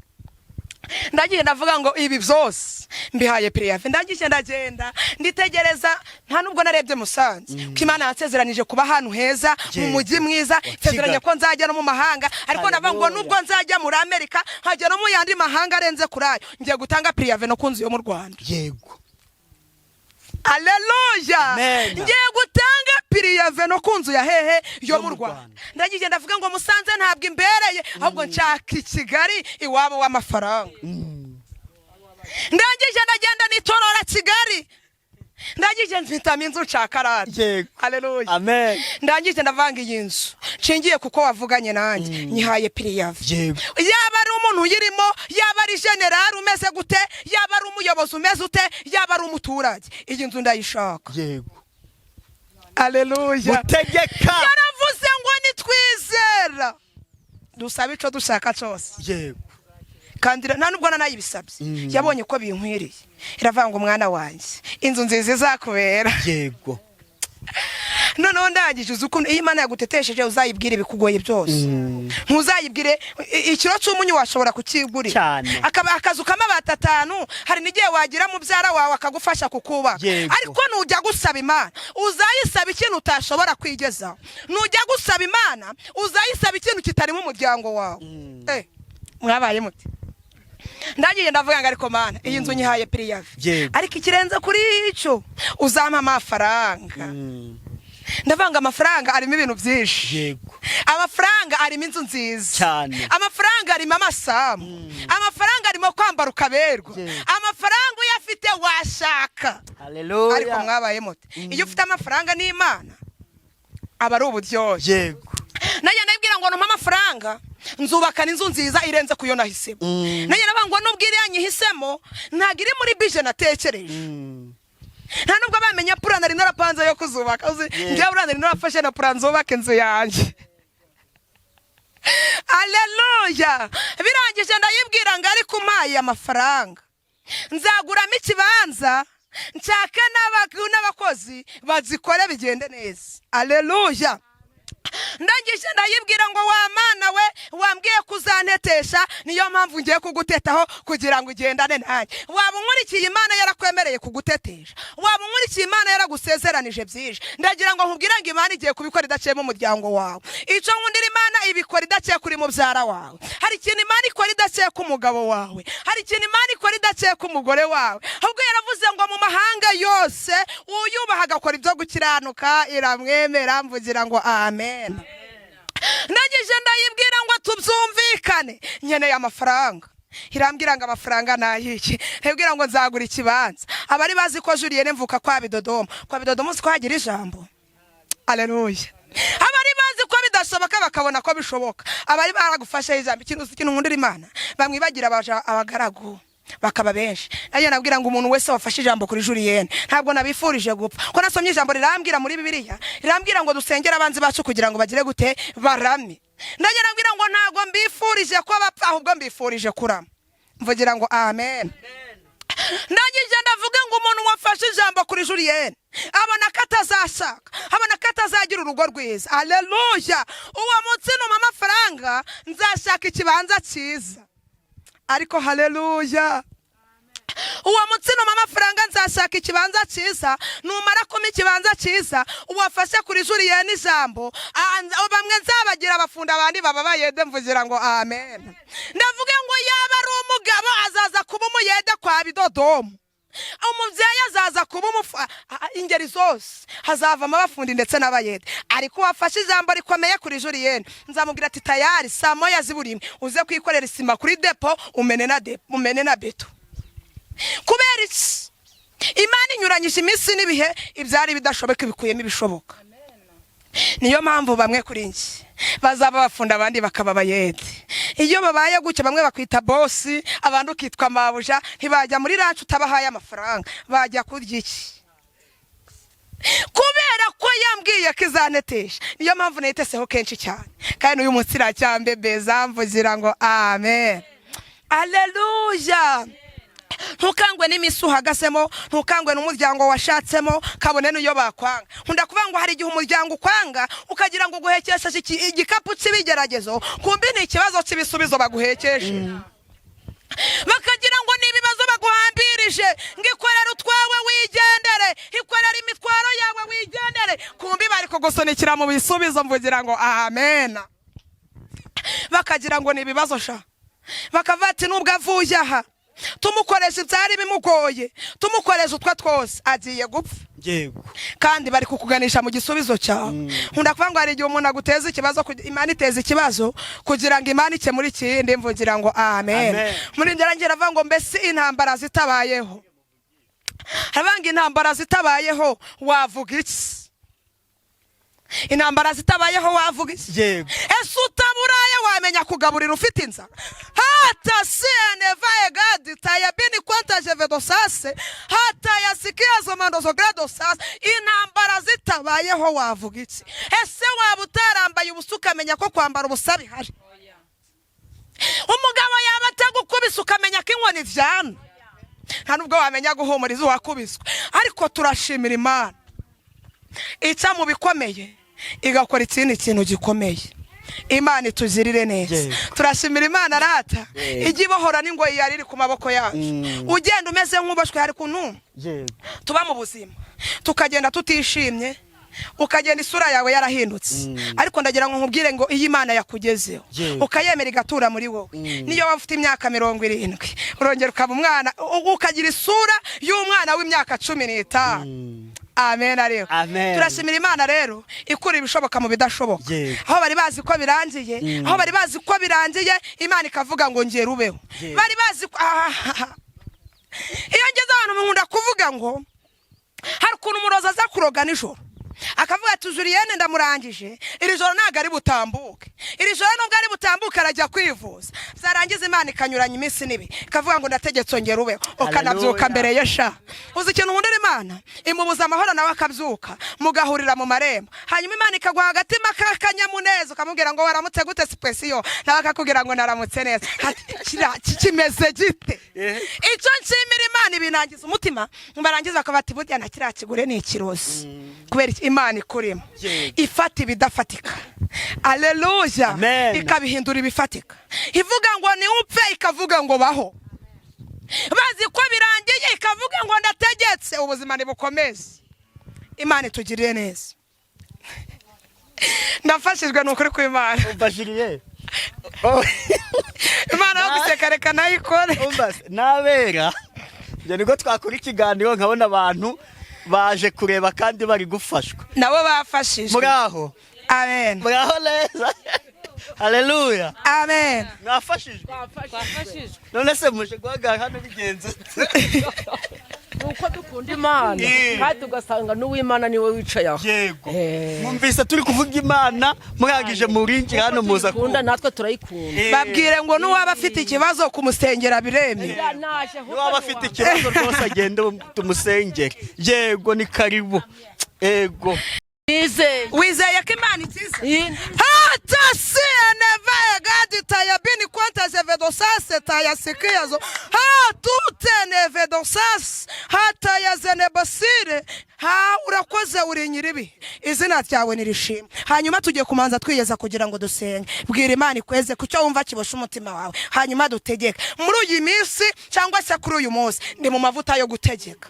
Ndagiye ndavuga ngo ibi byose mbihaye préavis. Ndagiye ndagenda nditegereza, nta nubwo narebye Musanze, ko Imana yansezeranije kuba ahantu heza mu mujyi mwiza, nsezeranye ko nzajya no mu mahanga, ariko ndavuga ngo nubwo nzajya muri Amerika, nkajya no mu yandi mahanga arenze kuri ayo, ngiye gutanga préavis no ku nzu yo mu Rwanda. Aleluya. Amen. Ngiye gutanga préavis no ku nzu ya hehe? Yo Yo mu mu Rwanda. Rwanda. Ndagiye ndavuga ngo Musanze ntabwo imbereye, ahubwo nshaka i Kigali iwabo w'amafaranga. Ndangije ndagenda nitorora Kigali, ndangije mpitamo inzu nshaka radi. Aleluya. Amen. Ndangije ndavanga iyi nzu nshingiye kuko wavuganye nanjye, nyihaye préavis. Yaba ari umuntu uyirimo, yaba ari général umeze gute, yaba ari umuyobozi umeze ute, yaba ari umuturage, iyi nzu ndayishaka. Aleluya. Gutegeka. Yaravuze ngo nitwizera dusaba icyo dushaka cyose. Kandi nta nubwo nanayibisabye, yabonye ko binkwiriye, iravuga ngo umwana wanjye, inzu nziza izakubera. Noneho ndangije, uzi ukuntu iyo Imana yagutetesheje uzayibwire ibikugoye byose, ntuzayibwire ikiro cy'umunyu washobora kukigurira. Cyane. Akaba akazu k'amabati 5, hari n'igihe wagira mubyara wawe akagufasha kukubaka. Ariko nujya gusaba Imana, uzayisaba ikintu utashobora kwigezaho. Nujya gusaba Imana, uzayisaba ikintu kitarimo umuryango wawe. Mwabaye muti? Ndagiye ndavuga ngo ariko Mana, iyi nzu nyihaye préavis. Ariko ikirenze kuri icyo, uzampa amafaranga. Ndavanga amafaranga arimo ibintu byinshi. Amafaranga arimo inzu nziza. Amafaranga arimo amasambu. Amafaranga arimo kwambara ukaberwa. Amafaranga uyafite washaka. Haleluya. Ariko mwabaye muti? Iyo ufite amafaranga n'Imana aba ari uburyohe. Nanjye ndabwira ngo numpe amafaranga, nzubaka n'inzu nziza irenze ku yo nahisemo. Nanjye ndavuga ngo nubwo iriya nyihisemo, ntabwo iri muri budget natekereje. Nta nubwo bamenya plan nari narapanze yo kuzubaka. Uzi, njyewe plan nari narafashe na plan nzubaka inzu yanjye. Aleluya. Birangije ndayibwira ngo ariko umpaye amafaranga, nzaguramo ikibanza, nshake n'abakozi bazikore, bigende neza. Aleluya. Ndangije ndayibwira ngo wa Mana we, wambwiye kuzantetesha, niyo mpamvu ngiye kugutetaho kugira ngo ugendane nanjye. Waba unkurikiye, Imana yarakwemereye kugutetesha. Waba unkurikiye, Imana yaragusezeranije byinshi. Ndagira ngo nkubwire ngo Imana igiye kubikora idaciyemo umuryango wawe. Icyo nkundira Imana, ibikora idaciye kuri mubyara wawe. Hari ikintu Imana ikora idaciye ku mugabo wawe. Hari ikintu Imana ikora idaciye ku mugore wawe. Ahubwo yaravuze ngo mu mahanga yose uyubaha agakora ibyo gukiranuka iramwemera. Mvugira ngo amen. Ndangije ndayibwira ngo tubyumvikane, nkeneye amafaranga. Irambwira ngo amafaranga ni ayiki? Ndabwira ngo nzagura ikibanza. Abari bazi ko Julienne mvuka kwa Bidodomo, kwa Bidodomo uzi ko hagira ijambo. Aleluya. Abari bazi ko bidashoboka bakabona ko bishoboka, abari baragufashe ijambo. Ikintu uzi, ikintu nkundira Imana, bamwibagira abagaragu bakaba benshi. Nanjye nabwira ngo umuntu wese wafashe ijambo kuri Julienne, ntabwo nabifurije gupfa, ko nasomye ijambo rirambwira muri Bibiliya, rirambwira ngo dusengere abanzi bacu kugira ngo bagire gute? Barame. Nanjye nabwira ngo ntabwo mbifurije ko bapfa, ahubwo mbifurije kurama. Mvugira ngo amen. Ndangije ndavuga ngo umuntu wafashe ijambo kuri Julienne, abona ko atazashaka, abona ko atazagira urugo rwiza, aleluya, uwo munsi numa amafaranga nzashaka ikibanza cyiza. Ariko haleluya, uwo munsi numa amafaranga nzashaka ikibanza cyiza. Numara kumpa ikibanza cyiza, uwafashe kuri Julienne ijambo, bamwe nzabagira abafunda, abandi baba bayede. Mvugira ngo amen. Ndavuga ngo yaba ari umugabo azaza kuba umuyede kwa Bidodomu, umubyeyi azaza kuba ingeri zose hazavamo abafundi ndetse n'abayede. Ariko uwafashe ijambo rikomeye kuri Julienne, nzamubwira ati: "Tayari saa 1 z'uburimwe uze kwikorera isima kuri depo, umene na depo, umene na beto." Kubera iki? Imana inyuranyije iminsi n'ibihe, ibyari bidashoboka ibikuyemo ibishoboka. Niyo mpamvu bamwe kuri njye bazaba bafunda, abandi bakaba abayede. Iyo babaye gutya, bamwe bakwita boss, abandi ukitwa mabuja. Ntibajya muri ranch utabahaye amafaranga, bajya kurya iki? Kubera ko yambwiye ko izanetesha, niyo mpamvu nayiteseho kenshi cyane, kandi n'uyu munsi iracyambebeza. Mvugira ngo amen, aleluya. Ntukangwe n'iminsi uhagazemo, ntukangwe n'umuryango washatsemo, kabone n'iyo bakwanga. Nkunda kuvuga ngo hari igihe umuryango ukwanga, ukagira ngo uguhekesheje igikapu cy'ibigeragezo, kumbi ni ikibazo cy'ibisubizo baguhekeshe. Bakagira ngo ni ibibazo baguhambirije, ngo ikorere utwawe wigendere, ikorere imitwaro yawe wigendere, kumbi bari kugusunikira mu bisubizo. Mvugira ngo amen. Bakagira ngo ni ibibazo sha, bakavuga ati: "Nubwo avuye aha tumukoresha ibyari bimugoye, tumukoresha utwe twose, agiye gupfa." Kandi bari kukuganisha mu gisubizo cyawe. Nkunda kuvuga ngo hari igihe umuntu aguteza ikibazo, Imana iteza ikibazo kugira ngo Imana ikemure ikindi. Mvugira ngo amen. Amen. Muri ngerangira avuga ngo mbese intambara zitabayeho, haravuga ngo intambara zitabayeho wavuga iki? Intambara zitabayeho wavuga iki? Ese utaburaye wamenya kugaburira ufite inzara? Hata sieneva egadi tayabini kwanta jevedosase hata yasikia zomandozo gradosase. Intambara zitabayeho wavuga iki? Ese waba utarambaye ubusa ukamenya ko kwambara ubusa bihari? Umugabo yaba atagukubise ukamenya ko inkoni ivyana? Nta nubwo wamenya guhumuriza uwakubiswe. Ariko turashimira Imana ica mu bikomeye igakora ikindi kintu gikomeye. Imana itugirire neza. Turashimira Imana rata ijya ibohora n'ingoyi yari iri ku maboko yacu. Ugenda umeze nk'uboshwe, hari kuntu tuba mu buzima tukagenda tutishimye, ukagenda isura yawe yarahindutse. Ariko ndagira ngo nkubwire ngo iyo Imana yakugezeho, ukayemera igatura muri wowe, niyo waba ufite imyaka 70, urongera ukaba umwana, ukagira isura y'umwana w'imyaka 15. Amen. Ariko Amen. turashimira Imana rero ikura ibishoboka mu bidashoboka. Aho bari bazi ko birangiye, aho bari bazi ko birangiye, Imana ikavuga ngo ngera ubeho. Bari bazi ko iyo ngeze ahantu nkunda kuvuga ngo hari ukuntu umurozi aza kuroga nijoro, akavuga ati: "Julienne ndamurangije iri joro, ntabwo ari butambuke iri joro, nubwo ari butambuke arajya kwivuza." Byarangiza Imana ikanyuranya iminsi n'ibi, ikavuga ngo ndategetse, ongera ubeho, ukanabyuka Hallelujah. mbere ye sha. Uzi ikintu nkundira Imana? Imubuza amahoro, nawe akabyuka mugahurira mu marembo, hanyuma Imana ikaguha agatima k'akanyamuneza, ukamubwira ngo waramutse gute sipesiyo, nawe akakubwira ngo naramutse neza. Ati, "Kiriya kimeze gite?" Icyo nshimira Imana, ibinangiza umutima, barangiza bakaba bati: "Burya na kiriya kigure ni ikirozi." Kubera iki? Imana ikurimo ifata ibidafatika, aleluya, Amen. ikabihindura ibifatika. Ivuga ngo niwupfe, ikavuga ngo baho. Bazi ko birangiye, ikavuga ngo ndategetse, ubuzima ntibukomeze. Imana itugirire neza. Ndafashijwe, ni ukuri kw'Imana. Umva Julienne. Oh. Imana yo guseka, reka nayikore. Umva se, nabera njye nibwo twakora ikiganiro nkabona abantu baje kureba kandi bari gufashwa. Nabo bafashijwe. Muri aho? Amen. Muri aho neza, haleluya. Amen. Mwafashijwe? Twafashijwe. None se muje guhagarara hano bigenze ute? Ni uko dukunda Imana, kandi tugasanga n'uw'Imana niwe wicaye aho. Mwumvise turi kuvuga Imana, murangije murinjira hano muza Tuyikunda, natwe turayikunda. Babwire ngo n'uwaba afite ikibazo kumusengera biremewe. Naje ahubwo. Niwaba afite ikibazo rwose agende tumusengere. Yego, ni karibu, yego. Nizeye. Wizeye ko Imana ikiza? Iyi- Hata sieneva gadi tayabini kwanta zevedosase tayasikiyazo hatutene vedosase hata yazenebasire. Ha, urakoze, uri nyiribi, izina ryawe nirishimwe. Hanyuma tugiye kumanza twiyeza kugira ngo dusenge. Bwira Imana ikweze ku cyo wumva kiboshe umutima wawe, hanyuma dutegeke muri iyi minsi cyangwa se kuri uyu munsi. Ndi mu mavuta yo gutegeka,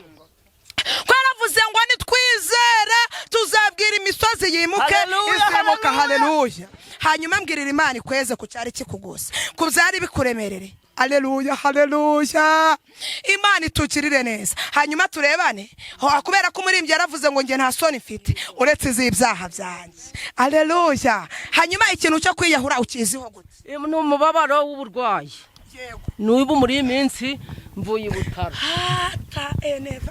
ko yaravuze ngo nitwizera tuzabwira imisozi yimuke. Haleluya, izimuka. haleluya. Haleluya. Hanyuma mbwirira Imana ikweze ku cyari kikugose, ku byari bikuremerere. Aleluya, haleluya. Imana itugirire neza. Hanyuma turebane. Kubera ko umuririmbyi yaravuze ngo njye nta soni mfite uretse iz'ibyaha byanjye. Aleluya. Hanyuma ikintu cyo kwiyahura ukiziho gute? Ni umubabaro w'uburwayi. N'ubu muri iyi minsi mvuye i Butaro.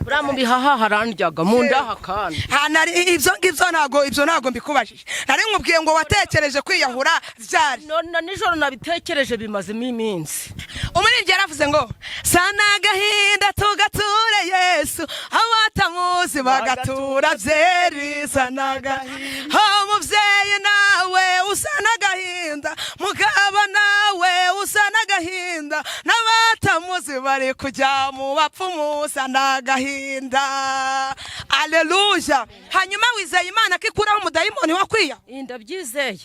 Buriya mu bihaha harandyaga, mu nda hakandi. Ha, ibyo ngibyo ntago, ibyo ntago mbikubajije. Nari nkubwiye ngo watekereje kwiyahura byari? None nijoro nabitekereje, bimazemo iminsi. Umuririmbyi yaravuze ngo sana agahinda tugature Yesu, abatamuzi bagatura byeri. Sana agahinda, umubyeyi nawe usa n'agahinda, mugabo nawe usa n'agahinda, n'abatamuzi bari kujya mu bapfumu, usa n'agahinda. Aleluya. Hanyuma wizeye Imana ko ikuraho umudayimoni wo kwiyahura? Ndabyizeye.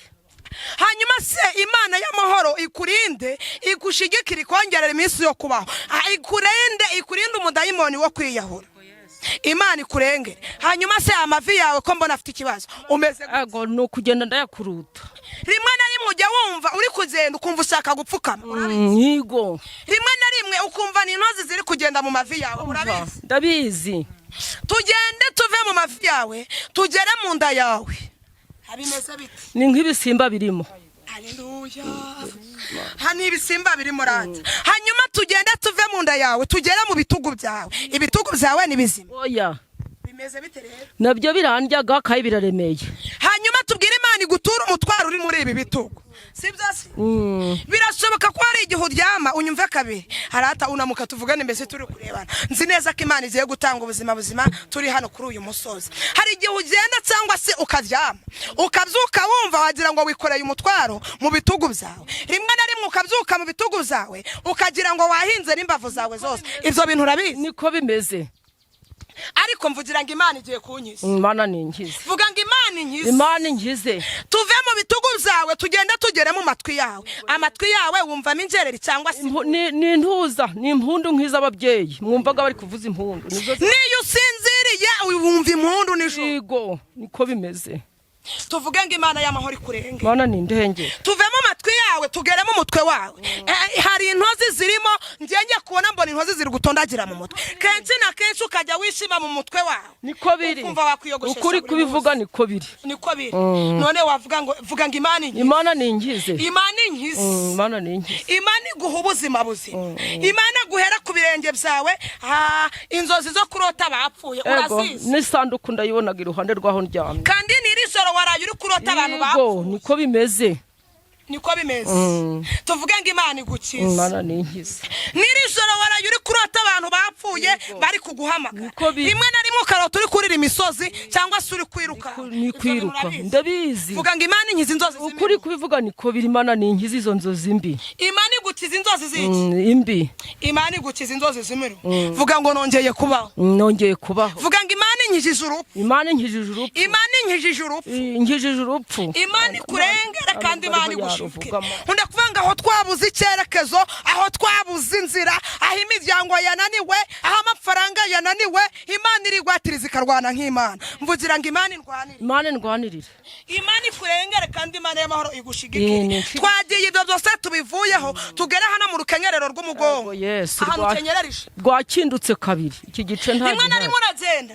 Hanyuma se Imana y'amahoro ikurinde, igushigikire, ikongerera iminsi yo kubaho. Ikurinde, ikurinde umudayimoni wo kwiyahura. Imana ikurengere. Hanyuma se amavi yawe ko mbona afite ikibazo, umeze gute? Ego, ni ukugenda ndayakuruta. Rimwe na rimwe ujya wumva uri kugenda ukumva ushaka gupfukama? Yego. Rimwe na rimwe ukumva ni intozi ziri kugenda mu mavi yawe, urabizi? Ndabizi. Tugende tuve mu mavi yawe tugere mu nda yawe, bimeze bite? Ni nk'ibisimba birimo. Haleluya. Hano ibisimba biri murata. Hanyuma tugende tuve mu nda yawe tugere mu bitugu byawe. Ibitugu byawe ni bizima? Oya. Bimeze bite rero? Nabyo birandyaga kandi biraremeye. Hanyuma tubwire Imana iguture umutwaro uri muri ibi bitugu, si byo se? Birashoboka ko hari igihe uryama, unyumve kabiri harata unamuka, tuvugane mbese turi kurebana. Nzi neza ko Imana igiye gutanga ubuzima buzima turi hano kuri uyu musozi. Hari igihe ugenda cyangwa se ukaryama, ukabyuka wumva wagira ngo wikoreye umutwaro mu bitugu byawe. Rimwe na rimwe ukabyuka mu bitugu byawe ukagira ngo wahinze n'imbavu zawe zose. Ibyo bintu urabizi? Niko bimeze. Ariko mvugira ngo Imana igiye kunkiza. Imana ni inkize. Vuga ngo Imana inkize. Imana inkize. Tuve mu bitugu byawe tugende tugere mu matwi yawe. Amatwi yawe wumvamo injereri cyangwa se? Ni intuza, ni impundu nk'iz'ababyeyi mwumvaga bari kuvuza impundu, nizo Niyo usinziriye wumva impundu nijoro? Yego, niko bimeze. Tuvuge ngo Imana y'amahoro ikurenge. Imana ni indengere. Tuve mu matwi yawe tugere mu mutwe wawe. Hari intozi zirimo, ngiye kubona mbona intozi ziri gutondagira mu mutwe. Kenshi na kenshi ukajya wishima mu mutwe wawe. Niko biri. Ukumva wakwiyogoshesha Ukuri buri kubivuga munsi. niko biri. Niko biri. None wavuga ngo, vuga ngo Imana inkize. Imana ni inkize. Imana inkize. Imana ni inkize. Imana iguha ubuzima buzima. Imana guhera ku birenge byawe. Inzozi zo kurota bapfuye, Ego. urazizi? N'isanduku ndayibonaga iruhande rw'aho ndyamye. Kandi n'iri joro waraye uri kurota abantu Yego. bapfuye? Niko bimeze. Niko bimeze. Tuvuge ngo Imana igukize. Imana ni inkize. N'iri joro waraye uri kurota abantu bapfuye bari kuguhamagara? Niko biri. Rimwe na rimwe ukarota uri kurira imisozi cyangwa se uri kwiruka? Ni Ibyo bintu kwiruka. urabizi? Ndabizi. Vuga ngo Imana inkize inzozi Ukuri z'imibi. kubivuga niko biri. Imana ni inkize izo nzozi mbi. Imana igukiza inzozi z'iki? Imbi. Imana igukiza inzozi z'imibi. Vuga ngo nongeye kubaho. Nongeye kubaho. Vuga ngo Imana inkijije urupfu. Imana inkijije urupfu. Imana inkijije urupfu. Inkijije urupfu. Imana ikurengere kandi Imana igushikire. Yaruvugamo. Nkunda kuvuga ngo aho twabuze icyerekezo, aho twabuze inzira, aho imiryango yananiwe, aho amafaranga yananiwe, Imana irigwatiriza ikarwana nk'Imana. Mvugira ngo Imana indwanire. Imana indwanirire. Imana ikurengere kandi Imana y'amahoro igushigikire. Ni Twagiye, ibyo byose tubivuyeho, tugere hano mu rukenyerero rw'umugongo. Yego, Yesu, Ahantu ukenyererije. Rwakindutse kabiri, iki gice nta Rimwe na gihari. rimwe uragenda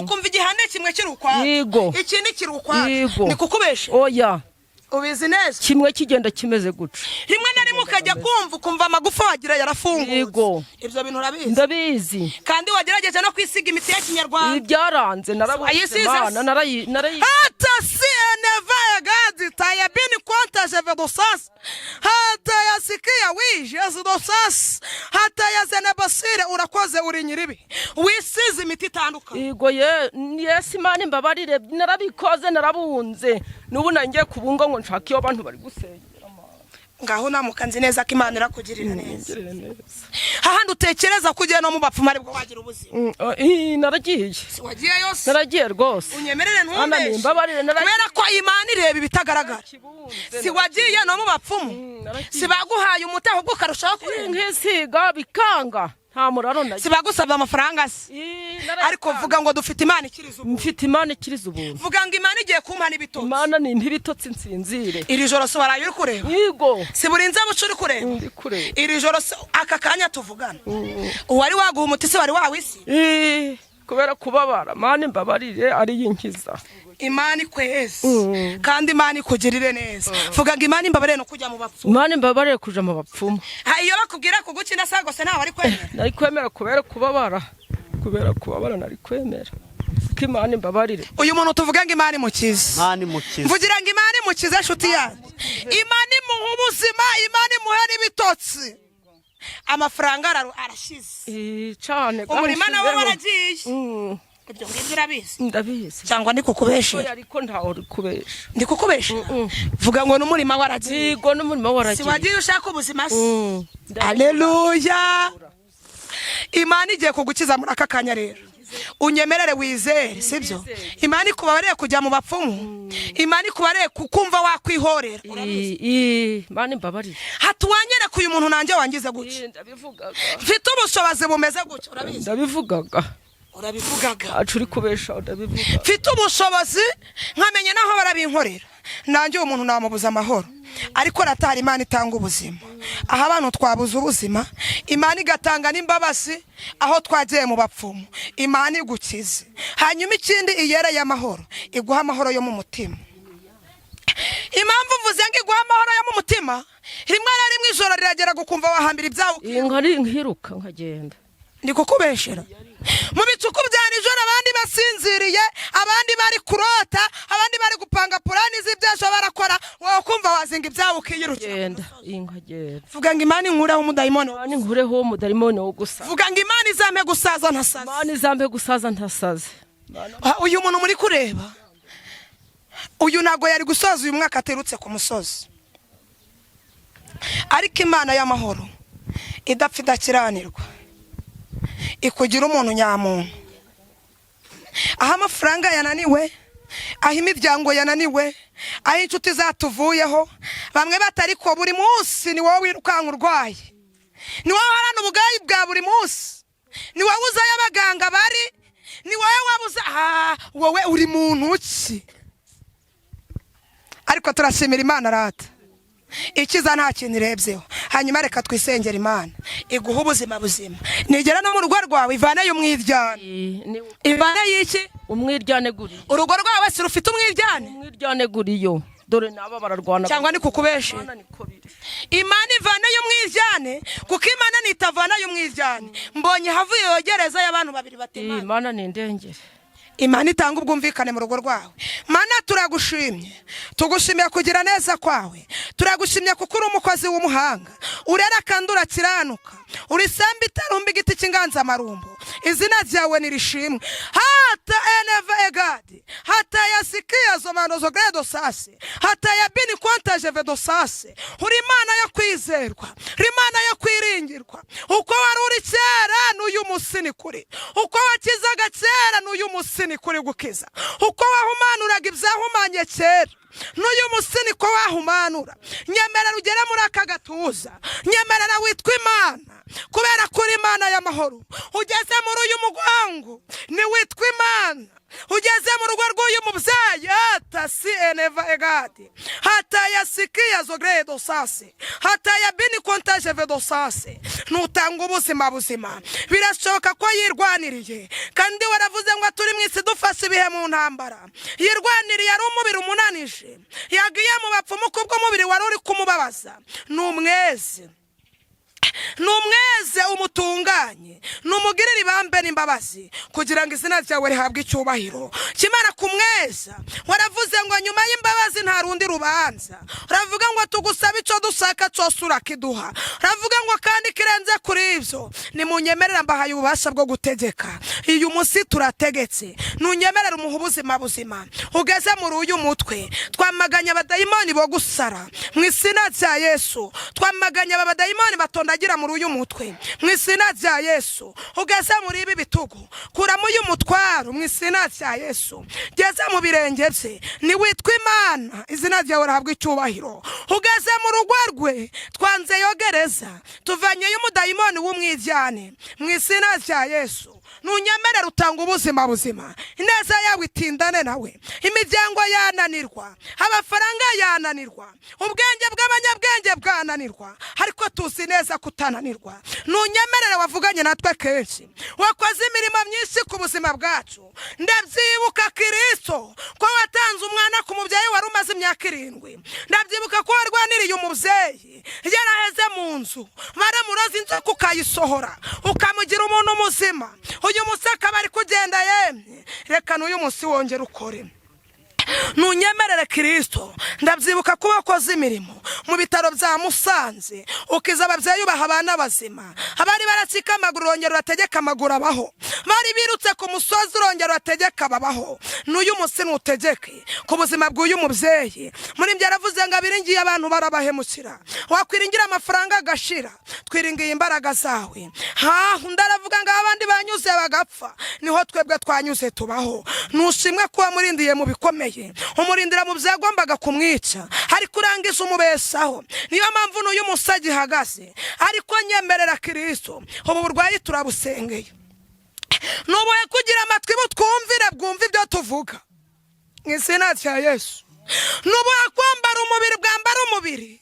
ukumva igihande kimwe kiri ukwacyo, Yego. ikindi kiri ukwacyo. Yego. Ni kukubesha? Oya. Ubizi neza? Kimwe kigenda kimeze guca. Rimwe na rimwe ukajya kumva ukumva amagufa wagira yarafungutse. Yego. Ibyo bintu urabizi? Ndabizi. Kandi wagerageje no kwisiga imiti ya kinyarwanda? Ibyaranze, narabuze. Ayisize se? Mana, narayi Hata si eneva gadi tayabini kwanta jevedosas hata yasikia wi jesidosas hata yazenebasire. Urakoze, uri nyiribi, wisize imiti itandukanye. Yego ye, Yesu, Imana imbabarire, narabikoze, narabunze. N'ubu nangiye kubunga ngo nshake iyo abantu bari gusengera. Ngaho namuka, nzi neza ko Imana irakugirira neza. Ngirire neza. Hahandi utekereza ko ugiye no mu bapfumu aribwo wagira ubuzima. Oh, ii, naragiye. Si wagiye yose? Naragiye rwose. Unyemerere Ana, ntumbeshe. nimbabarire, naragiye. Kubera ko Imana ireba ibitagaragara. Kibunze, Si wagiye no mu bapfumu? Naragiye. Si baguhaye umuti ahubwo ukarushaho kurenga? Nkisiga bikanga, nta muraro nagiye. Si bagusabye amafaranga se? Ii, naragiye. Ariko vuga ngo dufite Imana ikiriza ubuntu. Mfite Imana ikiriza ubuntu. Vuga ngo Imana igiye kumpa n'ibitotsi. Imana ni ibitotsi nsinzire. Iri joro si waraye uri kureba? Yego. Si burinze buca uri kureba? Ndi kureba. Iri joro se, aka kanya tuvugana, uwari waguha umuti se wari wawisi? Ii, kubera kubabara. Mana imbabarire, ari yinkiza. Imana ikweze kandi Imana ikugirire neza. Vuga ngo Imana imbabarire no kujya mu bapfumu. Imana imbabarire kuja mu bapfumu. Ha, iyo bakubwira kugukina sa gose ntawe ari kwemera. Nari kwemera kubera kubabara, kubera kubabara nari kwemera ko Imana imbabarire. Uyu muntu tuvuge ngo Imana imukize. Imana imukize. Mvugira ngo Imana imukize, nshuti yanjye. Imana imuha ubuzima, Imana imuhe n'ibitotsi. Amafaranga arashize. Ii, cane. Umurima nawe bwanshizeho. waragiye. Ibyo ngibyo urabizi? Ndabizi. Cyangwa ndi kukubeshera? Oya, ariko ntawe uri kubesha. Ndi kukubeshera? Vuga ngo n'umurima waragiye. Yego, n'umurima Si waragiye. wagiye ushaka ubuzima se? Mm. Aleluya! Imana igiye kugukiza muri aka kanya. Rero unyemerere wizere, sibyo? Imana ikubabarire kujya mu bapfumu, Imana ikubarire kukumva wakwihorera. Ii, ii, Imana imbabarire. Hatuwanyereka uyu muntu nanjye wangize gutya. Ii, ndabivugaga. Mfite ubushobozi bumeze gutya, urabizi? Ndabivugaga. Urabivugaga. Acu uri kubesha, ndabivuga. Mfite ubushobozi nkamenya naho barabinkorera, nanjye uwo muntu namubuza amahoro. Ariko ratari Imana itanga ubuzima aho abantu twabuze ubuzima, Imana igatanga n'imbabazi aho twagiye mu bapfumu. Imana igukize. Hanyuma ikindi, iyereye amahoro, iguha amahoro yo mu mutima. Impamvu mvuze ngo iguha amahoro yo mu mutima, rimwe na rimwe ijoro riragera gukumva wahambira ibyawe. Iyi nkari nkiruka nkagenda. Ndi kukubeshera? Mu bicuku bya nijoro, abandi basinziriye, abandi bari kurota, abandi bari gupanga plan z'iby'ejo barakora, wowe kumva wazinga ibyawe ukiyirukira. Genda, iyi nkagenda. Vuga ngo Imana inkureho umudayimoni. Imana inkureho umudayimoni wo gusa. Vuga ngo Imana izampe gusaza ntasaze. Imana izampe gusaza ntasaze. Ah, uyu muntu muri kureba uyu ntabwo yari gusoza uyu mwaka aterutse ku musozi, ariko Imana y'amahoro idapfa idakiranirwa ikugira umuntu nyamuntu. Aho amafaranga yananiwe, aho imiryango yananiwe, aho inshuti zatuvuyeho, bamwe batari ko buri munsi ni wowe wirukanka urwaye, ni wowe uharana ubugayi bwa buri munsi, ni wowe uzayo abaganga bari, ni wowe wabuze. Ah, wowe uri muntu ki? Ariko turashimira Imana rata ikiza nta kintu irebyeho. Hanyuma reka twisengera, Imana iguha ubuzima buzima, nigera no mu rugo rwawe ivaneyo umwiryane. Ni Ivaneyo iki? Umwiryane guriyo. Urugo rwawe si rufite umwiryane? Umwiryane guriyo, dore n'aba bararwana. Cyangwa ni kukubeshera? Imana niko biri. Imana ivaneyo umwiryane, kuko Imana nitavanayo umwiryane, mbonye havuye yogereza y'abantu babiri batemana. Imana ni indengere. Imana itanga ubwumvikane mu rugo rwawe. Mana, turagushimye, tugushimiye kugira neza kwawe, turagushimye kuko uri umukozi w'umuhanga, urera kandi urakiranuka, uri isambu itarumba igiti cy'inganzamarumbo. Izina ryawe nirishimwe. Hata eneve egadi hata yasikiya zomano gredo sase hata ya bini kontaje vedo sase. Uri Imana yo kwizerwa, uri Imana yo kwiringirwa. Uko wari uri kera n'uyu munsi ni kuri, uko wakizaga kera n'uyu munsi ni kuri gukiza, uko wahumanuraga ibyahumanye kera n'uyu munsi niko wahumanura. Nyemerera ugere muri aka gatuza, nyemerera witwa Imana, kubera ko uri Imana y'amahoro. Ugeze muri uyu mugongo ni witwa Imana, ugeze mu rugo rw'uyu mubyeyi hata si eneva egadi hata yasikiya zogredo sase hata ya bini kontaje vedo sase. Nutanga ubuzima buzima. Birashoboka ko yirwaniriye, kandi waravuze ngo turi mu isi dufashe ibihe mu ntambara. Yirwaniriye ari umubiri umunanije, yagiye mu bapfumu kubwo umubiri wari uri kumubabaza. Ni umwezi. Numweze, umutunganye, numugirire ibambe n'imbabazi kugira ngo izina ryawe rihabwe icyubahiro. Kimara kumweza, waravuze ngo nyuma y'imbabazi nta rundi rubanza. Uravuga ngo tugusaba icyo dushaka cyose urakiduha. Uravuga ngo kandi kirenze kuri ibyo, nimunyemerera mbahaye ububasha bwo gutegeka. Uyu munsi turategetse, nunyemerera umuha ubuzima buzima. Ugeze muri uyu mutwe, twamaganye abadayimoni bo gusara mu izina rya Yesu. Twamaganye aba badayimoni batondagira muri uyu mutwe mu izina rya Yesu. Ugeze muri ibi bitugu, kuramo uyu mutwaro mu izina rya Yesu. Geze mu birenge bye, niwitwa Imana, izina ryawe rihabwa icyubahiro. Ugeze mu rugo rwe, twanze yogereza, tuvanyeyo umudayimoni w'umwiryane mu izina rya Yesu. Nunyemerera utanga ubuzima buzima, ineza yawe itindane nawe. Imiryango yananirwa, amafaranga yananirwa, ubwenge bw'abanyabwenge bwananirwa, ariko tuzi neza kutananirwa. Nunyemerere, wavuganye natwe kenshi, wakoze imirimo myinshi ku buzima bwacu. Ndabyibuka Kirisito ko watanze umwana ku mubyeyi wari umaze imyaka 7. Ndabyibuka ko warwaniriye umubyeyi yaraheze mu nzu, baramuroza inzoka ukayisohora, ukamugira umuntu muzima. Uyu munsi akaba ari kugenda yemye. Reka n'uyu munsi wongere ukore, ntunyemerere Kirisito. Ndabyibuka ko wakoze imirimo mu bitaro bya Musanze, ukiza ababyeyi, ubaha abana bazima. Abari baracika amaguru, urongera urategeka amaguru abaho. Bari birutse ku musozi, urongera urategeka babaho. N'uyu munsi ntutegeke ku buzima bw'uyu mubyeyi. Muri ibyo yaravuze ngo abiringiye abantu barabahemukira, wakwiringira amafaranga agashira, twiringiye imbaraga zawe. Ha undi aravuga ngo aho abandi banyuze bagapfa, niho twebwe twanyuze tubaho. Ntushimwe kuba murindiye mu bikomeye, umurindira mu byagombaga kumwica, ariko urangiza umubesaho. Niyo mpamvu n'uyu munsi agihagaze. Ariko nyemerera Kirisito, ubu burwayi turabusengeye. Nubuhe kugira amatwi butwumvire, bwumve ibyo tuvuga mu izina rya Yesu. Nubuhe kwambara umubiri, bwambara umubiri,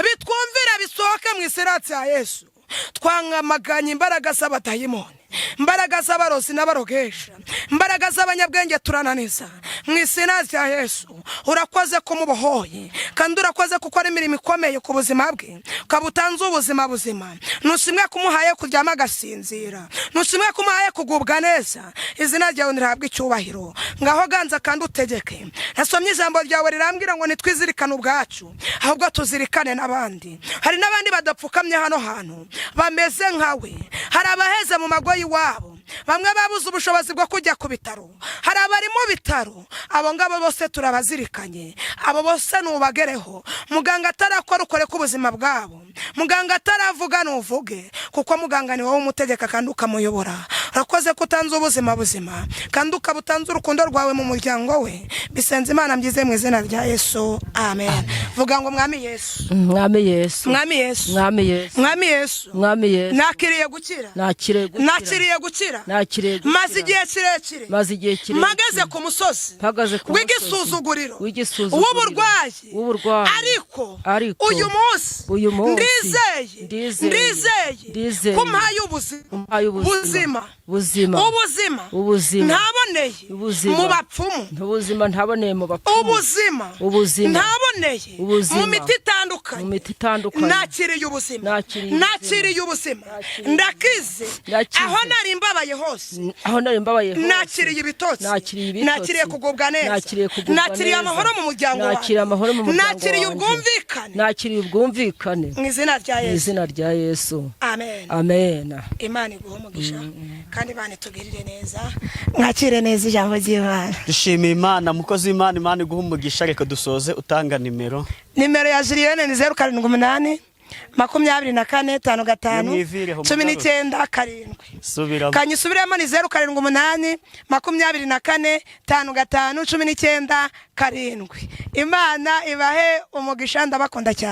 bitwumvire, bisohoke mu izina rya Yesu. Twamaganye imbaraga z'abadayimoni, imbaraga z'abarozi n'abarogesha, imbaraga z'abanyabwenge turananiza mu izina rya Yesu. Urakoze kumubohoye, kandi urakoze gukora imirimo ikomeye ku buzima bwe, ukaba utanze ubuzima buzima. Ntushimwe kumuhaye kuryama agasinzira, ntushimwe kumuhaye kugubwa neza. Izina ryawe ntihabwe icyubahiro. Ngaho ganza kandi utegeke. Nasomye ijambo ryawe rirambwira ngo ntitwizirikane ubwacu, ahubwo tuzirikane n'abandi. Hari n'abandi badapfukamye hano hantu bameze nkawe. Hari abaheze mu mago y'iwabo, bamwe babuze ubushobozi bwo kujya ku bitaro, hari abari mu bitaro. Abo ngabo bose turabazirikanye, abo bose nubagereho. Muganga atarakora, ukore ku buzima bwabo. Muganga ataravuga, nuvuge, kuko muganga ni wowe umutegeka kandi ukamuyobora. Urakoze ko utanze ubuzima buzima, kandi ukaba utanze urukundo rwawe mu muryango we. Bisenze Imana mbyize mu izina rya Yesu, amen. Vuga ngo: "Mwami Yesu." Mwami Yesu. Mwami Yesu. Mwami Yesu. Mwami Yesu. Mwami Yesu. Nakiriye gukira. Nakiriye gukira. Nakiriye gukira. Nakiriye gukira. Maze igihe kirekire. Maze igihe kirekire. Mpagaze ku musozi Mpagaze ku musozi. w'igisuzuguriro, W'igisuzuguriro. w'uburwayi. W'uburwayi. Ariko Ariko uyu munsi uyu munsi ndizeye, ndizeye, ndizeye ndizeye ko umpaye ubuzima, umpaye ubuzima, buzima, buzima, ubuzima, ubuzima, ntaboneye ubuzima, mu bapfumu, ubuzima ntaboneye mu bapfumu, ubuzima, ubuzima, ntaboneye ubuzima, mu miti itandukanye, mu miti itandukanye, nakiriye ubuzima. Nakiriye ubuzima. Nakiriye ubuzima. Nakiriye. Ndakize. Ndakize. Aho nari mbabaye hose, aho nari mbabaye hose, nakiriye ibitotsi. Nakiriye ibitotsi. Nakiriye kugubwa neza. Nakiriye kugubwa Nakiriye neza. amahoro mu muryango wanjye. Nakiriye amahoro mu muryango Nakiriye wanjye. ubwumvikane. Nakiriye ubwumvikane. Mu izina rya Mu Yesu. izina rya Yesu. Amen. Amen. Imana iguhe umugisha, kandi Imana itugirire neza. Mwakire neza ijambo ry'Imana. Dushimiye Imana, mukozi w'Imana. Imana iguha umugisha. Reka dusoze utanga nimero. Nimero ya Julienne ni 078 24 55 Nimwivireho, cumi mugarure. n'icyenda karindwi. Subiramo. Kanyisubiremo, ni 078 24 55 97. Imana ibahe umugisha, ndabakunda cyane.